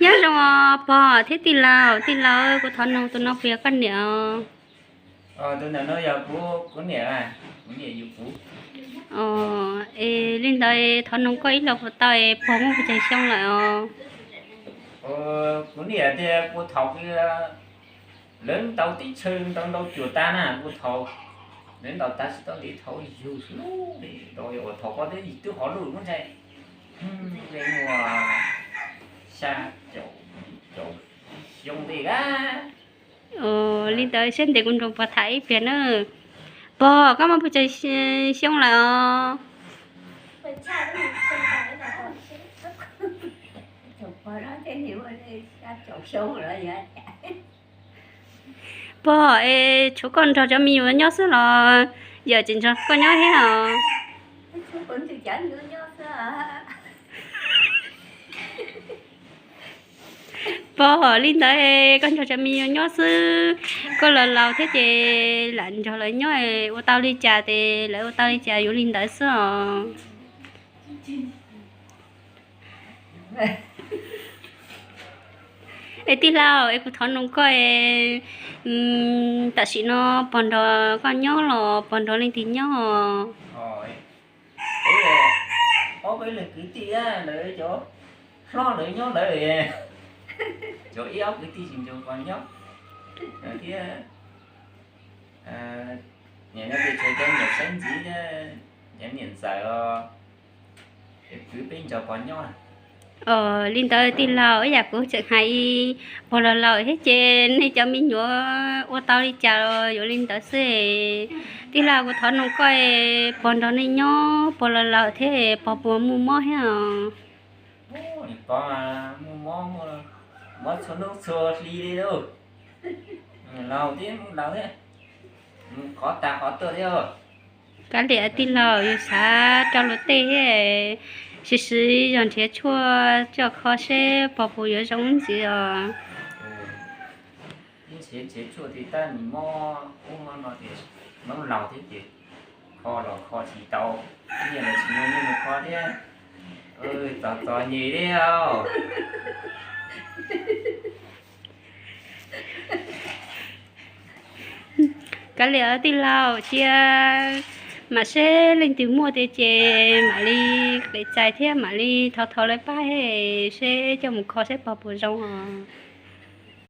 Nyob zoo os pog thiab tij laug. Tij laug, kuv thov noog tus no puas yog koj niam os? Tus no yog kuv niam, kuv niam yug kuv. Es li ntawd thov noog koj ib los puas tau es pog muaj pes tsawg xyoo lawm os? Kuv niam tias puag thaum lawv ntaus teb chaws ntaus ntaus cuam tas na, puag thaum lawv ntaus tas tsis tau ntev thaum yug xwb, thaum ko twb twb hov luj lub ntxhais, muaj xya caum xyoo li a. Li ntawd seb ntev kuv nrog pog tham ib pliag na. Pog, koj muaj pes tsawg xyoo lawm os? Pog, es tshuav koj nrog cov me nyuam nyob xwb los yawm tseem nrog koj nyob thiab os? Pog, li ntawd koj nrog cov me nyuam nyob xwb, koj los laus thiab ces lam nrog lawv nyob, ua tau li cas ces lawv ua tau li cas yuav li ntawd xwb os. Es tij laug, es kuv thov noog koj, tam sim no pog nrog koj nyob los pog nrog leej twg nyob? Ob peb leeg kwv tij lawv cov hlob lawv nyob ntawd, cov ib ob kwv tij tsis nco pog nyob thiab. Niam no ces tshuav cov niam saib ntxiv thiab, cov niam ntxawm os, ces kwv peb nco pog nyob. Li ntawd tij laug, ib yam kuv tseem hais, pog los laus thiab ces nej cov me nyuam ua tau li cas los yuav li ntawd xwb. Tij laug, kuv thov noog koj, pog nrog nej nyob pog los laus thiab pog puas muaj mob thiab os? Pog muaj mob, mob txhua hnub txhua hli li lauj. Laus thiab, laus thiab, qhov tas qhov tuaj thiab. Kav liam tij laug, yus xav rau luag tej thiab, siv siv zog nrhiav tshuaj coj kho seb pog puas yuav zoo ntxiv os. Ib nrhiav nrhiav tshuaj tis tab sis mob ub mob no ces noob laus thiab ces kho los kho tsis tau, nyiaj los tsis muaj nyiaj mus kho thiab, txom txom nyem thiab. Kav liam tij laug, cia mam seb leej twg muaj tiag ces mam li qev txais thiab mam li thov thov lawv pab seb coj mus kho seb pog puas zoo os.